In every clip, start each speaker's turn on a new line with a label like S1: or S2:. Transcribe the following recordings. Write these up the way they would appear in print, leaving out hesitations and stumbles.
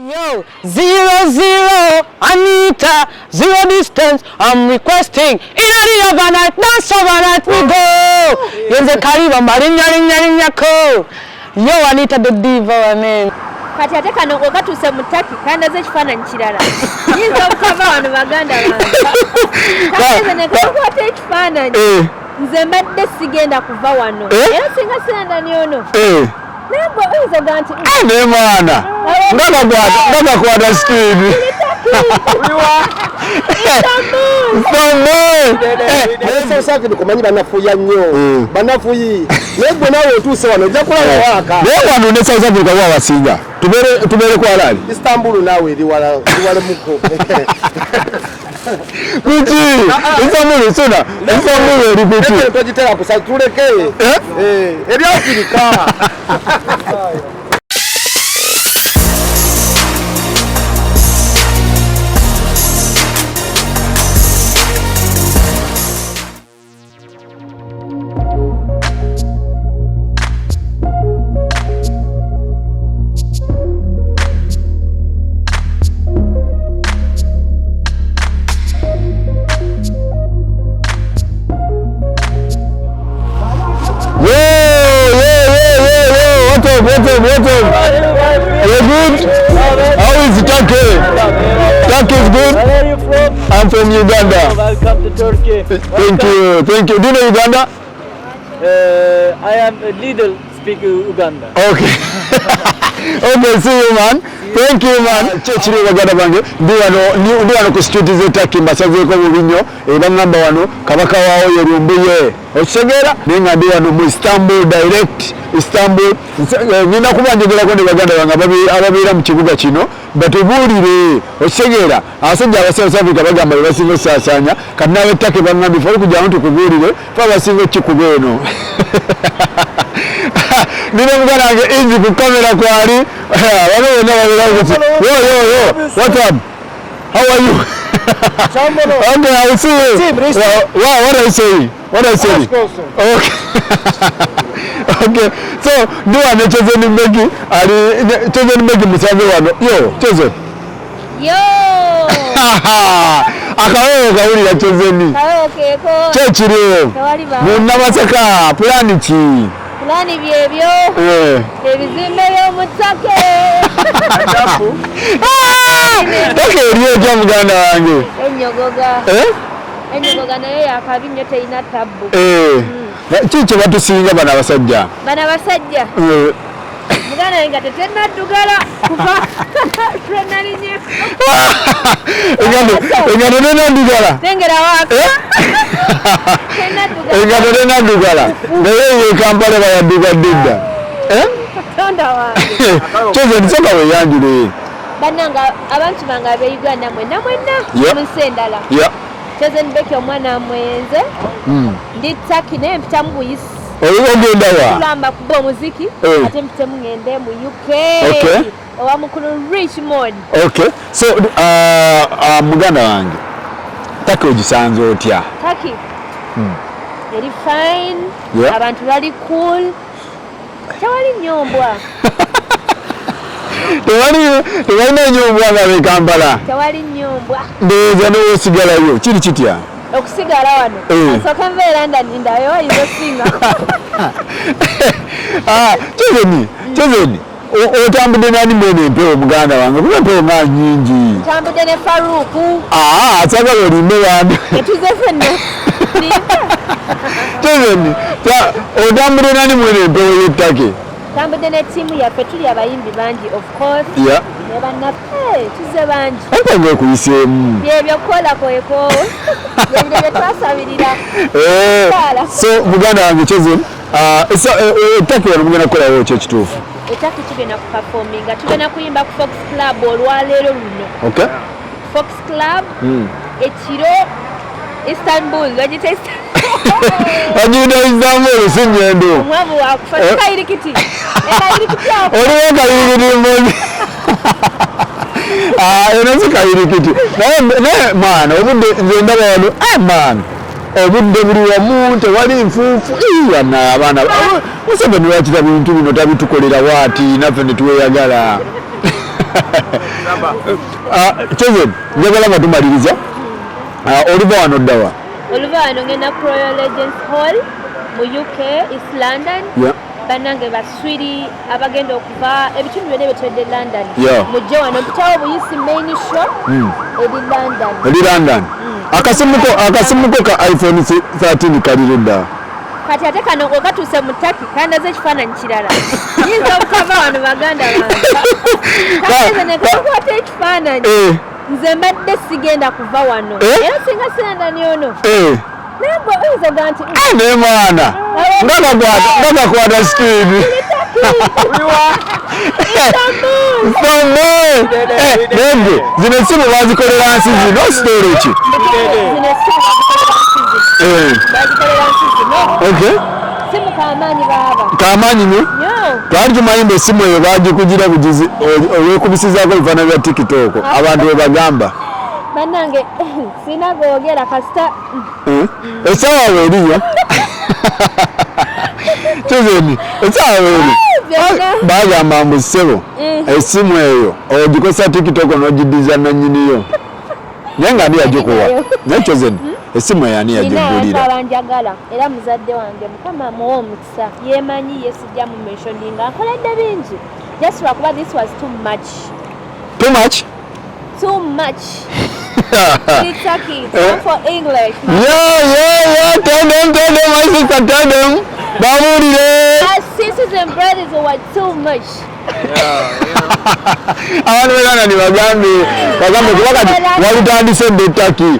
S1: Yo, 0-0, Anita, zero distance, I'm requesting. In the overnight, dance overnight, we go. Yenze kaliba, mbalinnya linnya linnya ko. Yo, Anita the diva, wane.
S2: Kati ate kano okatuuse mu Turkey kandaze ekifaananyi kirala, nyinza obutava wano, baganda bange. Kagenze nekakwata ekifaananyi. Nze mbadde sigenda kuva wano, era singa sirandani ono, naye gwe oyinza oga nti
S3: Naye mwana nga gakwata speed. Istanbul.
S4: South Africa omanyi banafuya nnyo, banafuyi, naye gwe naawe otuuse wano ojja kulaba waaka.
S3: Naye wano ne South Africa wa wasinga tubeere ku alaali.
S4: Istanbul naawe eri wala, eri walamuko.
S3: Kuki Istanbul sona Istanbul eri kuki?
S4: Ekyo togitera kusa, tuleke.
S3: Eh?
S4: Eh, eri Afirika.
S3: Yo, yo, yo, yo, yo, what up, what up, what up? You good? How is Turkey? Turkey is good?
S5: Where are you from?
S3: I'm from Uganda.
S5: Welcome to Turkey.
S3: Thank you, thank you. Do you know Uganda?
S5: I am a little speak Uganda.
S3: Okay. Okay, see you, man. Thank you, man. Kyekiri baganda bange, ndi wano ku street z'e Turkey, mbasazeeko bubi nnyo. Era ŋŋamba wano kabaka waawo ye Lumbuye. Okitegeera? Naye nga ndi wano mu Istanbul direct. Istanbul. Ngenda kuba njogerako ne baganda bange ababeera mu kibuga kino batubuulire. Okitegeera? Abasajja aba South Africa bagamba be basinga okusaasaanya. Kati n'ab'e Turkey baŋŋambye ffe olikugira nti tukubuulire ffe abasinga okukikuba eno. Nina muganda wange Izzy ku kamera kwali. Bano bonna babeera kuti. Yo, yo, yo, what up? How are you? Okay, I will see you. Wow, what are you saying? What are you saying? Okay. Okay. So, ndi wano Chosen Becky, ali Chosen Becky musanze wano. Yo, Chosen.
S2: Yo.
S3: Akawewo kawulira Chosen.
S2: Kawewo keeko.
S3: Kyekiriwo.
S2: Tewali ba.
S3: Munnamasaka, pulaani ki?
S2: Pulaani byebyo. Ebizimbe by'omu Turkey.
S3: Turkey eri etya muganda wange?
S2: Enyogoga.
S3: Eh?
S2: Enyogoga nayo yakabi nnyo, terina tabbu.
S3: Ki kye batusinga bano abasajja?
S2: Bano abasajja. Muganda wange nga tetennaddugala kuva lwe nalinye.
S3: Engano tenaddugala.
S2: Nengera waaka. Tenaddugala.
S3: Engano tenaddugala. Naye eyo e Kampala bayaddugadde dda.
S2: Katonda wange.
S3: Chosen, sooka weeyanjule.
S2: Bannange abantu bange ab'e Uganda mwenna mwenna mu nsi endala. Chosen Becky omwana mwenze. Ndi Turkey naye mpitamu buyisi.
S3: Ogenda wa?
S2: Tulamba kuba omuziki, ate mpitemu ngende mu UK. Owa mukulu Richmond.
S3: Okay. So, muganda wange, Turkey ogisanze otya?
S2: Turkey. Eri fine. Abantu bali cool. Tewali nnyombwa.
S3: Tewalina nnyombwa nga b'e Kampala.
S2: Tewali nnyombwa.
S3: Ndowooza n'osigalayo kiri kitya?
S2: Okusigala wano. Nsooka nve e London ndayo wayinza osinga.
S3: Chosen, otambudde nani mwene empewo muganda wange? Kuba empewo nga nnyingi.
S2: Ntambudde ne Faruku.
S3: Saagala olimbe bantu.
S2: Etuze ffenna.
S3: Chosen, otambudde nani mwene empewo y'e Turkey?
S2: Ntambudde ne ttiimu yaffe, tuli abayimbi bangi of course. Ne bannaffe tuze bangi.
S3: Ate ng'okuyiseemu.
S2: Byebyo kukola kweko. Byebyo bye twasabirira.
S3: So muganda wange Chosen, Turkey wano mugenda kukolawo ki ekituufu?
S2: E Turkey tugenda kuperforminga, tugenda kuyimba ku Fox Club olwaleero luno. Fox Club ekiro Istanbul, bagiyita Istanbul.
S3: Bagiyita Istanbul, si ngendo.
S2: Omwavu wakufa, kayirikiti. Ekayirikiti ako.
S3: Oliwo kayirikiti mbozi. Eno si kayirikiti. Naye mwana, obudde nze ndaba wano, mwana, obudde buli wamu tewali nfuufu. Ii, abaana, Museveni lwaki bintu bino tabitukolera waati naffe ne tweyagala? Ah, Chosen, njagala nga tumaliriza. Ah, oliva wano ddawa?
S2: Oluva wano ngenda ku Royal Legends Hall mu UK, East London. Bannange baswiri abagenda okuva ebitundu byonna ebyetwedde London, mujje wano, mpitawo buyisi main show eri London.
S3: Eri London. Akasimuko ka iPhone 13 kali ludda?
S2: Kati ate kano okatuuse mu Turkey kandaze ekifaananyi kirala. Nyinza obutava wano, baganda bange. Kati nekakwata ekifaananyi. Nze mbadde sigenda kuva wano. Era singa sirandani ono. Naye gwe oyinza oga nti
S3: Naye mwana nga gakwata speed. Istanbul. Naye gwe zino essimu bazikolera nsi zino, story ki?
S2: Zino essimu bazikolera nsi zino. Bazikolera nsi zino. Simu kamaanyi baaba.
S3: Kamaanyi nnyo.
S2: Nnyo.
S3: Twali tumanyi mbu essimu eyo bagikugira bugizi, olwekubisizaako ebifaananyi bya TikTok, abantu bwe bagamba.
S2: Bannange, sina googera kasita.
S3: Essaawa weeriyo, Chosen, essaawa weeri.
S2: Byonna.
S3: Bagamba mbu ssebo, essimu eyo ogikozesa TikTok n'ogiddiza nannyiniyo, naye nga ani yagikuwa? Naye Chosen, essimu eyo ani
S2: Nina abantu
S3: yagigulira?
S2: abanjagala, era muzadde wange, Mukama amuwa omukisa, yeemanyi ye, sijja mu mentioninga, nkoledde bingi, just lwakuba this was too much.
S3: Too much.
S2: Too much. Tuli Turkey, time for English.
S3: Yeah, tell them, tell them, my sister, tell them, babuulire.
S2: My sisters and brothers were too much.
S3: Abantu beganda nibagambe, bagambe kuba kati walutandise dda e Turkey.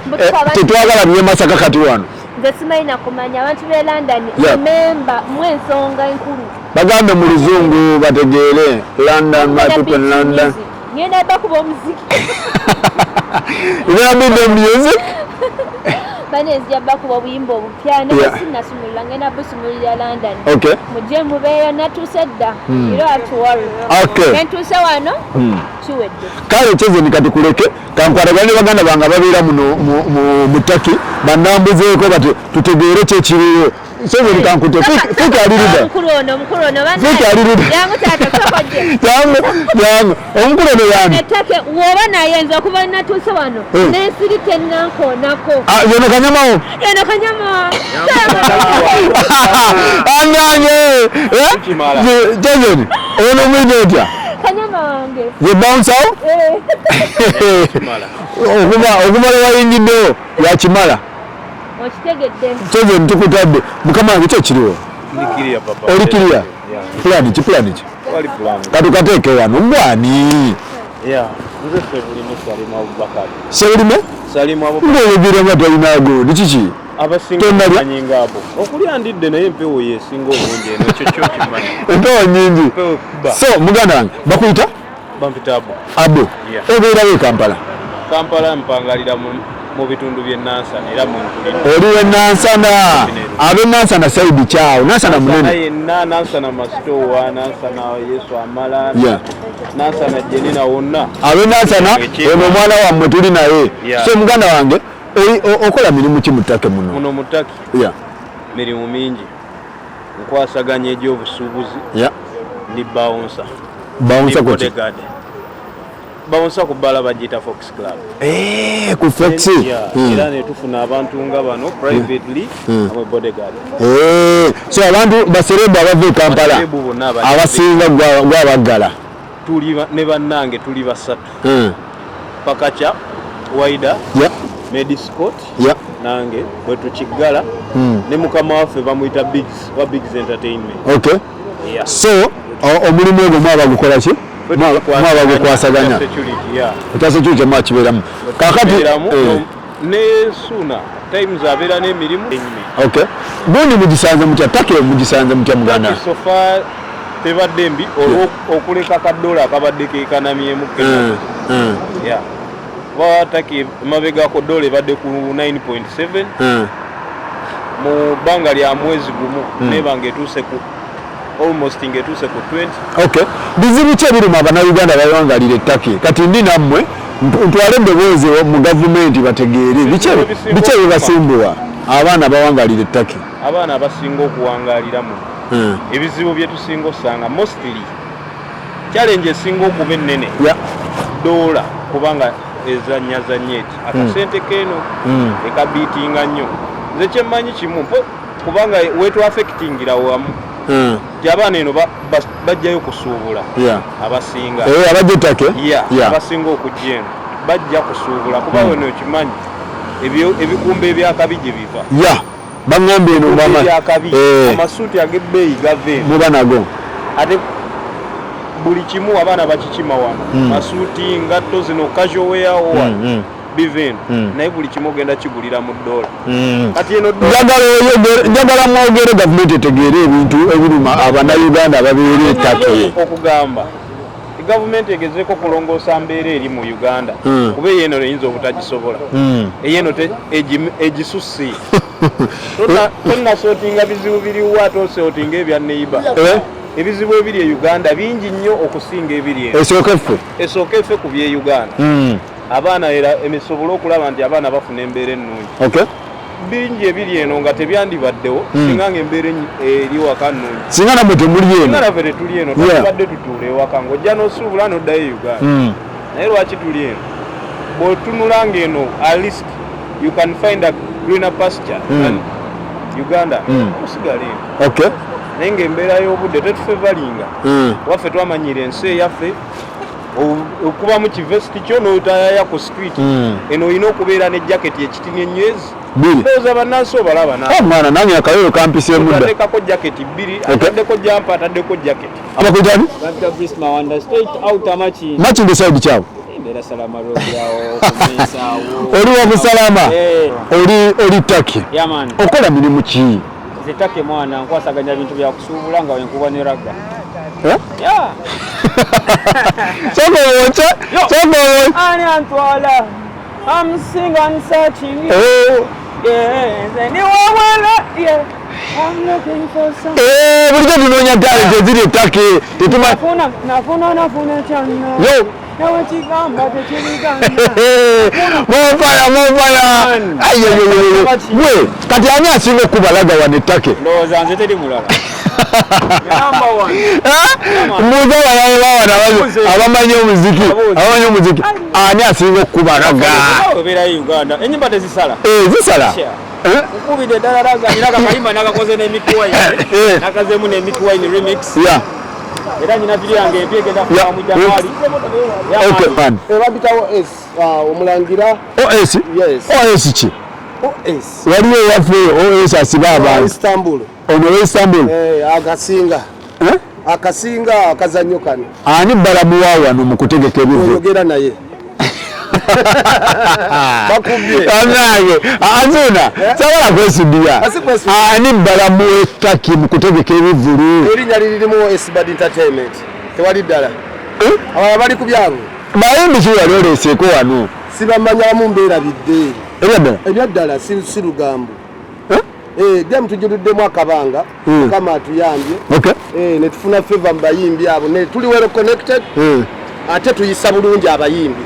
S3: Tetwagala bye Masaka kati wano.
S2: Nze simanyi nakumanya abantu b'e London. Remember, mu ensonga enkulu.
S3: Bagambe mu luzungu bategeere. London, my people in London.
S2: Ngenda bakuba omuziki.
S3: You gonna be the music?
S2: Bane, nzija bakuba obuyimba obupya, naye sinnasumulula, ngenda busumulira London. Mujje mubeeyo, natuuse dda. You don't have to worry. Nentuuse wano, kiwedde.
S3: Kale Chosen, kati kuleke kankwatagane ne baganda bange ababeera muno mu Turkey, banambuzeeko bati tutegeere kyekiriwo. Chosen, kankute Fika ali ludda?
S2: Omukulu ono, omukulu ono.
S3: Fika ali ludda?
S2: Jangu taata, sooka ojje.
S3: Jangu, jangu, omukulu ono yani?
S2: Ettake woba naye, nze okuva natuuse wano n'ensiri tennankoonako.
S3: Ah, yono kanyamawo?
S2: Eno kanyama.
S3: Anange
S6: Tukimala.
S3: Chosen, ono omuyita otya?
S2: Kanyama wange.
S3: Ye bouncer?
S2: Eh,
S6: Kimala.
S3: Okuva lwe wayingiddewo yakimala.
S2: Okitegedde.
S3: Chosen, tukutadde, mukama wange, kyekiriwo?
S6: Ndi clear, papa.
S3: Oli clear?
S6: Yeah.
S3: Pulani ki, pulani ki?
S6: Wali plan.
S3: Katukateeke wano gwani?
S6: Yeah. Nze Sebulime Salimu Abubakar.
S3: Sebulime?
S6: Salimu Abubakar.
S3: Ngaoyogera nga talina gundi, kiki?
S6: Abasinga
S3: Tonnalya?
S6: bamanyi nga abo. Okulya ndidde, naye empewo yesinga obungi eno, ekyo kyo kimanyi.
S3: Empewo nyingi.
S6: Empewo kuba.
S3: So muganda wange, bakuyita?
S6: Bampita Abo.
S3: Abo?
S6: Yeah.
S3: Obeerawo e Kampala?
S6: Kampala mpangalira mu bitundu by'e Nansana era mu nkulira.
S3: Oli we Nansana? Ab'e Nansana side kyawo, Nansana
S6: Nansana
S3: munene.
S6: Yenna, Nansana Masitowa, Nansana Yesu Amala, Nansana Jenina, wonna.
S3: Ab'e Nansana, ono omwana wammwe tuli naye. So muganda wange, okola mirimu ki mu Turkey muno?
S6: Muno mu Turkey mirimu mingi. Nkwasaganya egy'obusuubuzi, ndi bouncer.
S3: Bouncer
S6: Ndi
S3: kuti?
S6: bodyguard. Bouncer ku bbala bagiyita Fox Club.
S3: Eh, ku Fox.
S6: Yeah, era ne tufuna abantu nga bano privately, amwe bodyguard.
S3: Eh, so abantu ba celeb abava e Kampala
S6: Ba celeb bonna abali-
S3: abasinga gwabaggala.
S6: Tuli ne bannange tuli basatu. Pakacha Waida, Mediscott, nange bwe tukiggala ne mukama waffe bamuyita Biggs wa Biggs Entertainment. Yeah.
S3: So omulimu ogwo mwaba gukola ki? Mwaba gukwasaganya?
S6: Security, yeah.
S3: Ekya security mwakibeeramu kakati?
S6: Tubeeramu, ne Suna Times abeera n'emirimu.
S3: Okay, gundi mugisanze mutya? Turkey mugisanze mutya, muganda?
S6: So far tebadde mbi okuleka kadola akabadde kekanamyemu. Yeah. Kuba Turkey emabegako dola ebadde ku 9.7, mu bbanga lya mwezi gumu neba ng'etuuse ku almost ng'etuuse ku 20.
S3: Okay, bizibu ki ebiri mu abannayuganda bawangalira e Turkey? Kati ndi nammwe, ntwale eddoboozi mu gavumenti bategeere biki
S6: Ebisinga
S3: biki
S6: okuma.
S3: ebibasimbuwa abaana bawangalira e Turkey.
S6: Abaana abasinga okuwangaalira muno, ebizibu bye tusinga osanga mostly Challenge esinga okuba ennene, dola, kubanga ezanyazanya eti akasente keno ekabiitinga nnyo. Nze kyemmanyi kimu, kubanga wetwaffectingira wamu nti abaana eno bajjayo kusuubula abasinga.
S3: Abajja e Turkey.
S6: Abasinga okujja eno bajja kusuubula, kuba weno okimanyi ebikumba ebyakabi gye biva.
S3: Ya, baŋŋambye eno
S6: ebyakabi, amasuuti ag'ebbeeyi gava eno.
S3: Muba nago.
S6: Ate buli kimu abaana bakikima wano, masuuti, ngatto zino, casual wear, owa biva eno, naye buli kimu ogenda kigulira mu dola. Kati eno
S3: Njagala mwogere, gavumenti etegeere ebintu ebiruma Abannayuganda ababeera e Turkey.
S6: Okugamba gavumenti egezeeko kulongoosa mbeera eri mu Uganda, kuba eyeno eyinza obutagisobola, eyeno egisusse. Tonnasortinga bizibu biriwo, ate osortinga ebya neighbour. Ebizibu ebiri e Uganda bingi nnyo okusinga ebiri eno.
S3: Esooka effe.
S6: Esooka efe ku bye Uganda, abaana era emisobole okulaba nti abaana bafuna embeera ennungi. Bingi ebiri eno nga tebyandibaddewo singa nga embeera eri waka nnungi.
S3: Singa nammwe temuli eno.
S6: Singa naffe tetuli eno, twandibadde tutuula ewaka ng'ojja n'osuubula n'oddayo e Uganda. Naye lwaki tuli eno? Bw'otunula ng'eno at least you can find a greener pasture than Uganda, osigala eno. Naye ng'embeera y'obudde tetufavouringa. Waffe twamanyira ensi eyaffe, okubamu kivesiti kyo n'otayaya ku street. Eno olina okubeera ne jaketi ekitini enywezi.
S3: Bbiri.
S6: Ndowooza bannansi obalaba.
S3: Oh, mwana nange akayolo kampiseemu dda.
S6: Ateekako jaketi bbiri, ataddeko jumper, ataddeko jaketi.
S3: Abakwitani?
S5: Dr. Bruce Mawanda, straight out Makindye.
S3: Makindye side kyabo.
S5: Embeera Salama Road awo, kumensa awo.
S3: Oli wa Busalama?
S5: Eh.
S3: Oli Turkey?
S5: Yeah man.
S3: Okola mirimu ki?
S5: Nze Turkey mwana nkwasaganya bintu bya kusuubula nga wenkuba ne ragga.
S3: Eh?
S5: Yeah.
S3: Soko wocha, soko wocha.
S5: Ani antwala. I'm single and searching.
S3: Oh.
S5: Yeah, nze ni wawela. Yeah. I'm looking for some.
S3: Eh, bulijjo tunoonya talent eziri e Turkey. Tetuma
S5: Nafuna, nafuna, nafuna kyonna.
S3: Yo.
S5: Nawe kigamba tekirigana.
S3: Mofaya, mofaya.
S5: Man.
S3: Ayoyoyo. We, kati ani asinga okubalaga wano e Turkey?
S5: Ndowooza nze, teri mulala. Number one.
S3: Mbuuza abalala bawana abamanyi omuziki,
S5: Ababuuze.
S3: abamanyi omuziki. Ani asinga okubalaga?
S5: Obeerayo Uganda, enyimba tezisala.
S3: Eh, zisala.
S5: Sure.
S3: Eh?
S5: Nkubidde ddala raga, nina akayimba nakakoze ne Mickey Wine.
S3: Eh.
S5: Nakazeemu ne Mickey Wine remix. Era nyina video yange empya egenda kuba mu January. Yeah,
S3: Okay,
S5: man.
S3: man.
S4: Babitawo S, omulangira.
S3: OS?
S4: Yes.
S3: OS ki?
S4: OS.
S3: Waliwo ewaffe OS asiba abantu.
S4: Istanbul.
S3: Ono we Istanbul.
S4: Eh, akasinga.
S3: Eh?
S4: Akasinga akazannyo kano.
S3: Ani balamu wa wano mu kutegeka ebivvulu?
S4: Oyogera naye. Bakubye.
S3: Bannange, Azuna, sabola kwesuddiya.
S4: Asi kwesuddiya.
S3: Ani balamu w'e Turkey mu kutegeka ebivvulu?
S4: Erinnya liririmu Esbad Entertainment. Tewali ddala.
S3: Eh?
S4: Abalala bali ku byabwe.
S3: Bayimbi ki wali oleeseeko wano?
S4: Sibamanyamu, mbeerabidde.
S3: Ebyaddala?
S4: Ebyaddala, si lugambo.
S3: Eh?
S4: Eh, game tujuluddemu akabanga. Mukama atuyambye. Eh, ne tufuna favor mu bayimbi abo. Ne tuli well connected. Ate tuyisa bulungi abayimbi.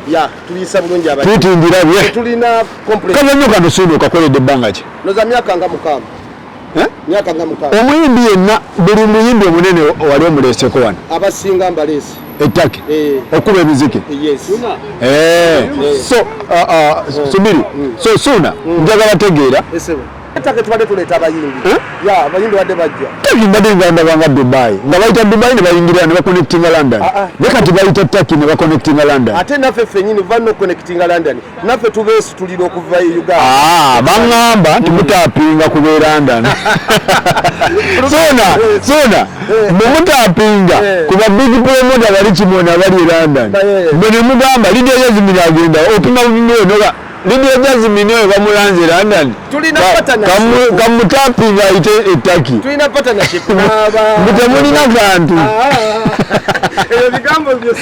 S4: Ya, tuyisa bulungi abayimbi.
S3: Tuyitingirabye.
S4: Tulina complex.
S3: Kazannyo kano suuna okakoledde ebbanga ki?
S4: Noza myaka nga 6.
S3: Eh?
S4: Myaka nga 6.
S3: Omuyimbi yenna, buli muyimbi omunene wali omuleeseko wano?
S4: Abasinga mbaleese.
S3: E Turkey?
S4: Eh.
S3: Okuba emiziki?
S4: Yes.
S3: Eh. So, Subiri, so Suuna, njagala tegeera.
S4: Esebo. Turkey tubadde tuleeta abayimbi.
S3: Eh?
S4: Ya, abayimbi badde bajja.
S3: Turkey mbadde ngandaba nga Dubai, nga bayita Dubai ne bayingira ne baconnectinga London.
S4: Ah, ah.
S3: Naye kati bayita Turkey ne baconnectinga London.
S4: Ate naffe ffennyini va connectinga London. Naffe tubeesitulira okuva e Uganda.
S3: Ah, baŋŋamba nti mutappinga ku b'e London. Suuna, Suuna, mwe mutappinga
S4: Eh.
S3: ku ba big promoter bali Kimona bali e London.
S4: Eh.
S3: Mwe ne mugamba Lydia Jazmine agenda opima bupimi noga Lydia Jazmine oyo bamulanze London.
S4: Tulina partnership.
S3: Kamutappinga ayite e Turkey.
S4: Tulina partnership n'aba.
S3: Mwe temulina kantu.
S4: Ah, ebyo bigambo byo.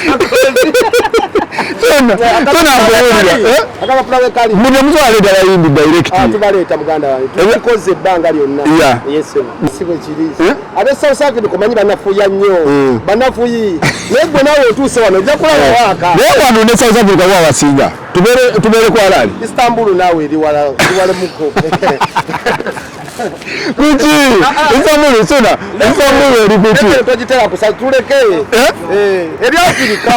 S3: Suuna, Suuna nkubuulira. Eh?
S4: Akapapula we kali.
S3: Mwe temusobola abayimbi direct.
S4: Ah, tubaleeta muganda wange. Tukikoze ebbanga lyonna. Yes, sir. Si bwe kiri.
S3: Eh?
S4: Ab'e South Africa omanyi banafuya nnyo. Banafuyi. Naye gwe naawe otuuse wano ojja kulaba waaka.
S3: Naye wano ne South Africa wa wasinga. Tubeere ku alaali.
S4: Istanbul naawe eri walamuko.
S3: Kuki? Istanbul suna. Istanbul eri kuki?
S4: Togitera kusa tuleke. Eri Afrika.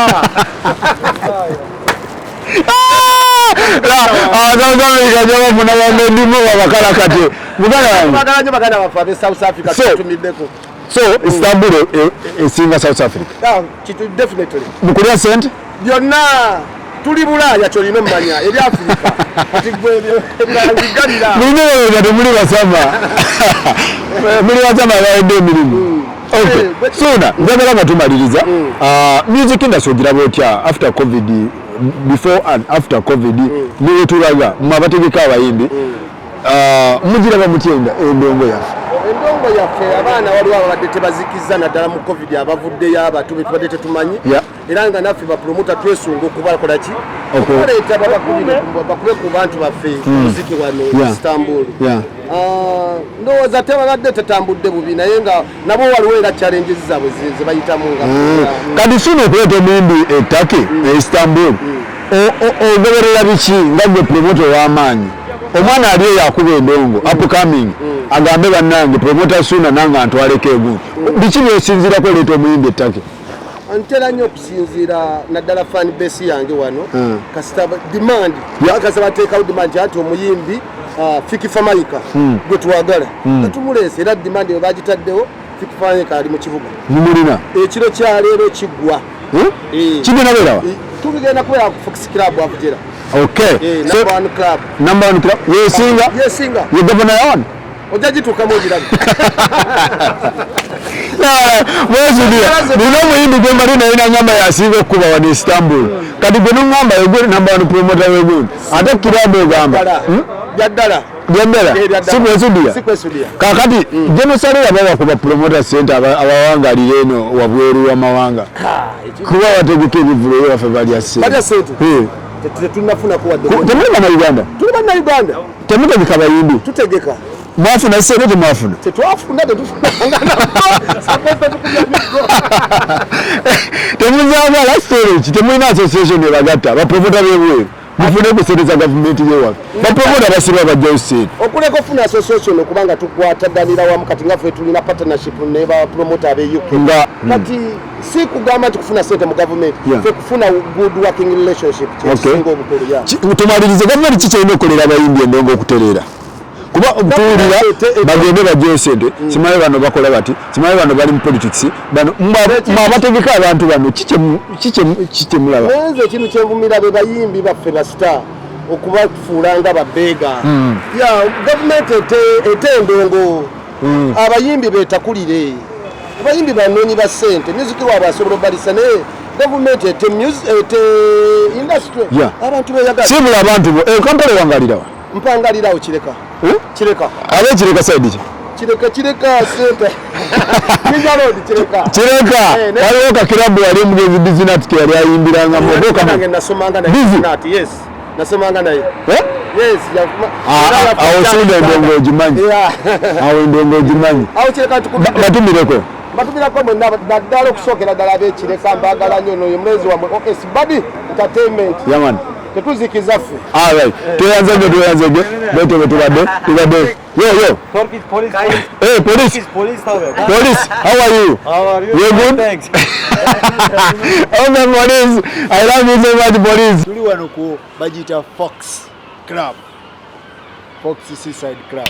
S3: South Africa gyabafuna bamedimu babakala kati. Muganda wange.
S4: Bagala nnyo baganda baffe ab'e South Africa tutumiddeko.
S3: So Istanbul esinga South Africa.
S4: Definitely.
S3: Mukulya sente?
S4: Byonna tuli Bulaaya kyolina omumanya eri Afrika. Kati gwe ebirala biggalira.
S3: Mulina temuli basama. Muli basama abawadde emirimu. Okay. Suna, njagala nga tumaliriza. Music industry ogiraba otya after COVID, before and after COVID, niwetulaga mwe abategeka abayimbi. Mugiraba mutya endongo yaffe?
S4: Endongo yaffe abaana waliwo ababadde tebazikiza naddala mu COVID abavuddeyo abato be tubadde tetumanyi. Era nga naffe bapromota twesunga okubakola ki? Okuleeta bakube ku bantu baffe muziki wano Istanbul. Ndowooza tebabadde tetambudde bubi naye nga nabo waliwo era challenges zaabwe ze bayitamu nga
S3: kati sino okuleeta omuyimbi e Turkey e Istanbul ogoberera biki nga gwe promoter ow'amaanyi? Omwana ali eyo akuba endongo upcoming agambe bannange promoter Suna nange antwaleko egundi. Biki by'osinziirako oleeta omuyimbi e Turkey?
S4: Ntera nnyo okusinziira naddala fan base yange wano kasita demand kasita bateekawo demand anti omuyimbi Fik Fameica gwe twagala tetumuleese era demand bwe bagitaddewo Fik Fameica ali mu kibuga.
S3: Mumulina
S4: ekiro kya leero kiggwa
S3: kigenda beerawa?
S4: Tugenda kubeera ku Fox Club Avugera.
S3: Okay.
S4: Number one club.
S3: Number one club. Yesinga?
S4: Yesinga.
S3: Ye governor yawan?
S4: Ojja gituukamu ogirabe.
S3: Mwezulia, nina omuyimbi gwe mbadde naye n'angamba yasinga okukuba wano Istanbul. Kati gwe n'ongamba ye number one promoter w'egundi. Ate kirabu ogamba.
S4: Byaddala.
S3: Byaddala? Si kwesudia?
S4: Si kwesudia.
S3: Kaakati General Saleh yabawa ku bapromota ssente abawangalira eno wabweru w'amawanga. Kuba bategeka ebivvulu ewaffe balya ssente.
S4: Balya ssente? Tetunnafunako wadde.
S3: Temuli Bannayuganda?
S4: Tuli Bannayuganda.
S3: Temutegeka bayimbi?
S4: Tutegeka.
S3: Mwafuna ssente temwafuna?
S4: Tetwafuna, tetufunanga.
S3: Temuzaagala storage, temulina association ebagatta, bapromota b'ebweru. Mufune ku ssente za gavumenti y'ewaffe. Bapromota basiba bajjayo ssente.
S4: Okuleka ofuna association okubanga tukwataganira wamu kati nga ffe tulina partnership ne bapromota ab'e UK. Kati si kugamba nti kufuna ssente mu gavumenti, ffe kufuna good working relationship kyekisinga obukulu.
S3: Tumalirize, gavumenti ki kyerina okukolera abayimbi endongo okutereera? Kuba tuwulira bagende bajjayo ssente, simanyi bano bakola bati, simanyi bano bali mu politics, bano mwe abategeka abantu bano ki kyemulaba?
S4: Nze ekintu kyenvumira be bayimbi baffe ba star okubafuula nga babeega. Gavumenti ete endongo, abayimbi beetakulire, abayimbi banoonyi ba ssente, music waabwe asobola obalisa naye gavumenti ete industry abantu beeyagala.
S3: Sibula abantu bo, Kampala ewangalirawa?
S4: Mpangalirawo Kireka. Kireka.
S3: Abe Kireka side ki?
S4: Kireka, Kireka center. Jinja Road Kireka.
S3: Kireka. Waliwo ka club wali omugenzi Bizinat ke yali ayimbirangamu.
S4: Nange nasomanga naye Bizinat, yes. Nasomanga naye. Yes,
S3: awo sunda endongo ogimanyi. Awo endongo ogimanyi.
S4: Awo Kireka
S3: batumireko.
S4: Batumirako mwenna naddala okusookera ddala ab'e Kireka mbaagala nnyo n'oyo omulenzi wammwe OS Buddy Entertainment.
S3: Yeah man.
S4: Tetuzikiza ffe.
S3: All right. Tweyanze nnyo, tweyanze nnyo. Bwetyo bwe tubadde, tubadde. Yo, yo.
S5: Turkish police.
S3: Hey, police.
S5: Turkish police.
S3: Police, how are you?
S5: How are you?
S3: You good?
S5: Thanks.
S3: Okay, police. I love you so much, police.
S7: Tuli wano ku bagiyita Fox Club. Fox Seaside Club.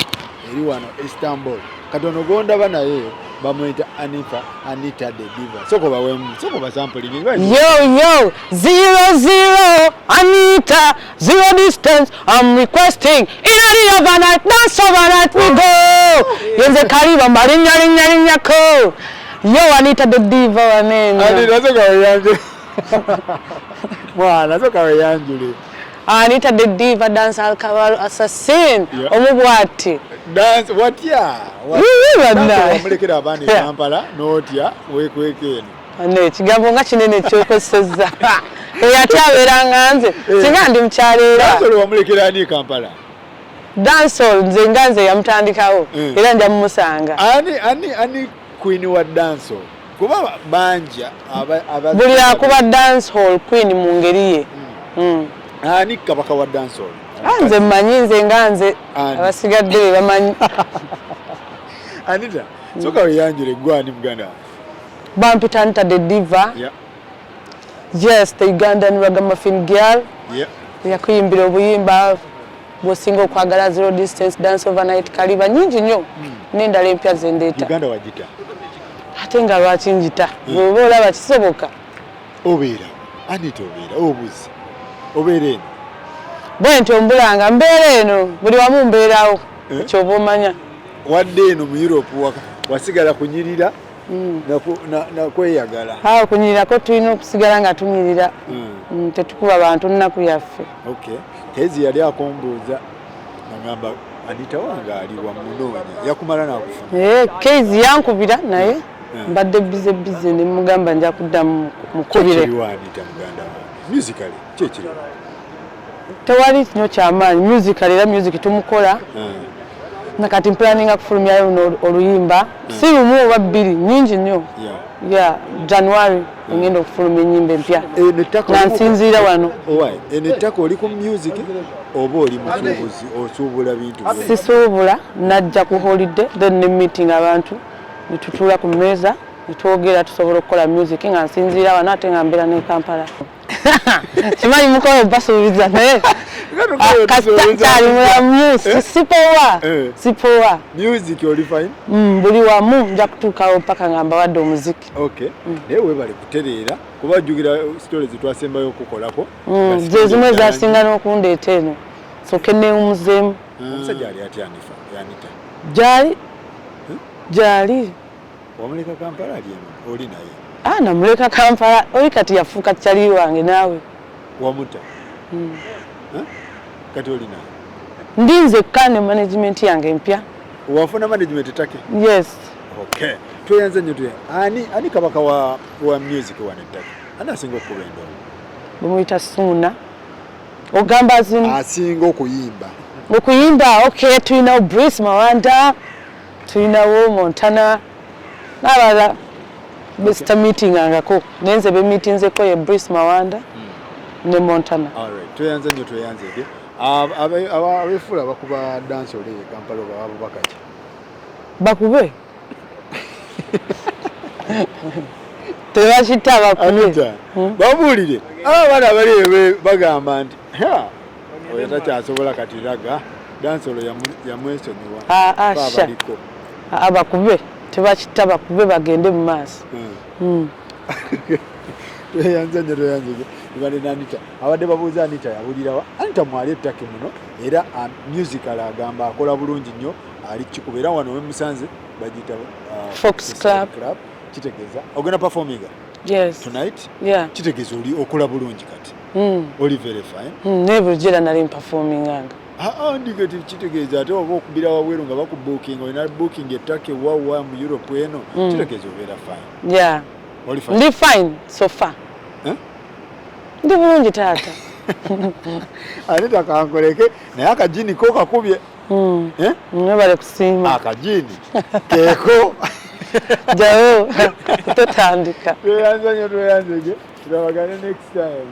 S7: Eri wano Istanbul. Kati ono gw'ondaba naye bamuyita Anifa Anita the Diva. Soko bawemu, soko basampling.
S1: Yo, yo, 0-0, Anita, 0 distance, I'm requesting. In the overnight, dance overnight we go. Yenze kariba, mbalinga, linga, linga, ko. Yo, Anita the Diva, wanene.
S7: Anita, soka weyanjule. Mwana, soka weyanjule.
S1: Anita the Diva, dance alkabalu assassin. Omubwati.
S7: Dance, watya? Wamulekera abaana e Kampala n'otya weekweka eno.
S1: Ekigambo nga kinene ky'okozesezza. Oyo ate abeera nga nze, singa ndi mukyalo era.
S7: Dancehall wamulekera ani e Kampala?
S1: Dancehall nze nga nze yamutandikawo era nja mumusanga.
S7: Ani queen wa dancehall? Kuba banja
S1: buli akuba dancehall queen mu ngeri ye.
S7: Ani kabaka wa dancehall?
S1: Nze mmanyi, nze nga nze, abasigadde be bamanyi.
S7: Anita, soka weyanjule, gwe ani muganda wange?
S1: Bampita Anita the Diva. Yes, the Ugandan ragamuffin girl. Yakuyimbira obuyimba bw'osinga okwagala, Zero Distance, Dance Overnight, Kaliba, nyingi nnyo, n'endala empya zendeeta.
S7: Uganda wagita?
S1: Ate nga lwaki njita? Bw'oba olaba kisoboka.
S7: Obeera Anita, obeera obuzi, obeera eno?
S1: Bwe ntyo mbulanga, mbeera eno, buli wamu mbeerawo. Kyoba omanya.
S7: Wadde eno mu Europe wasigala kunyirira nakweyagala.
S1: Awo kunyirirako tulina okusigala nga tunyirira. Tetukuba bantu nnaku yaffe.
S7: Okay, Kezi yali akombuuza, nagamba Anita wange ali wamunoonya, yakumala nakufuna.
S1: Kezi yankubira naye mbadde busy busy, ne mugamba nja kuddamu mukubire.
S7: Kyekiriwo Anita muganda wange, musically kyekiriwo?
S1: Tewali kino kyamaanyi musical, era music tumukola. Nakati mplanninga kufulumyayo luno oluyimba, si lumu oba bbiri, nyingi nnyo. Ya January ngenda okufulumya ennyimba empya
S7: Eno ettaka
S1: nga nsinziira wano.
S7: Owai, eno ettaka oli ku music oba oli musuubuzi, osuubula bintu byo?
S1: Sisuubula, najja ku holiday, then ne meeting abantu, netutuula ku mmeeza netwogera tusobola okukola music nga nsinziira wano ate nga mbeera ne Kampala. Kimanyi mukolo basuubiza naye
S7: Nga
S1: kasita
S7: tusuubiza.
S1: kyali mulamu, sipowa. Sipowa.
S7: Music oli fine?
S1: Buli wamu nja kutuukawo paka nga mbawadde omuziki.
S7: Okay, naye weebale kutereera, kuba jjukira stories twasembayo okukolako. Nga
S1: ze zimu ezasinga n'okundeeta eno, soke neewumuzeemu.
S7: Omusajja ali atya Anifa, Anita?
S1: Gyali, gyali.
S7: Wamuleka Kampala, ali eno, oli naye?
S1: Ah, namuleka Kampala, oli kati yafuuka kyali wange naawe.
S7: Wamuta? Eh? Kati oli naye?
S1: Ndi nzekka ne management yange empya.
S7: Wafuna management Turkey?
S1: Yes.
S7: Okay, tweyanze nnyo. Tuye ani kabaka wa music wano e Turkey? Ani asinga okukuba endongo?
S1: Bamuyita Suuna. Ogamba zino?
S7: Asinga okuyimba.
S1: Okuyimba, okay, tulinawo Brice Mawanda, tulinawo Montana n'abalala besita meetingangako, naye nze bemeetinzeko ye Brice Mawanda ne Montana.
S7: Alright, tweyanze nnyo, tweyanzege. Abefuula bakuba dance oli e Kampala, oba abo bakaki?
S1: Bakube, tebakita, bakube.
S7: Anita, babuulire abaana abali eyo bagamba nti, "Ha, oyo takyasobola kati ragga dance olwo yamwesonyiwa."
S1: Ah, ah,
S7: Ba
S1: sha.
S7: baliko.
S1: Ah, bakube, tebakita, bakube bagende mu maaso.
S7: Tweyanze nnyo, tweyanze nnyo. Tubadde ne Anita. Abadde babuuza Anita yabulirawa. Anita mwali e Turkey muno, era musical agamba akola bulungi nnyo, ali kikuba, era wano wemusanze bagiyita
S1: Fox Club.
S7: Club. Kitegeeza ogenda performinga
S1: Yes.
S7: tonight?
S1: Yeah.
S7: Kitegeeza oli okola bulungi kati, oli very fine.
S1: Naye bulijjo era nali mpafoominganga.
S7: Ah, ndigeti kitegeeza ate oba okubira wabweru nga bakubooking, olina booking e Turkey, wawa mu Europe eno, kitegeeza obeera fine.
S1: Yeah.
S7: Oli fine?
S1: Ndi fine so far.
S7: Eh?
S1: Ndi bulungi taata.
S7: Anita kankoleke naye akajini ko kakubye. Eh?
S1: Mwebale kusiima.
S7: Akajini keeko.
S1: Jawo totandika.
S7: Tweyanza nnyo, tweyanzege, tulabagane next time.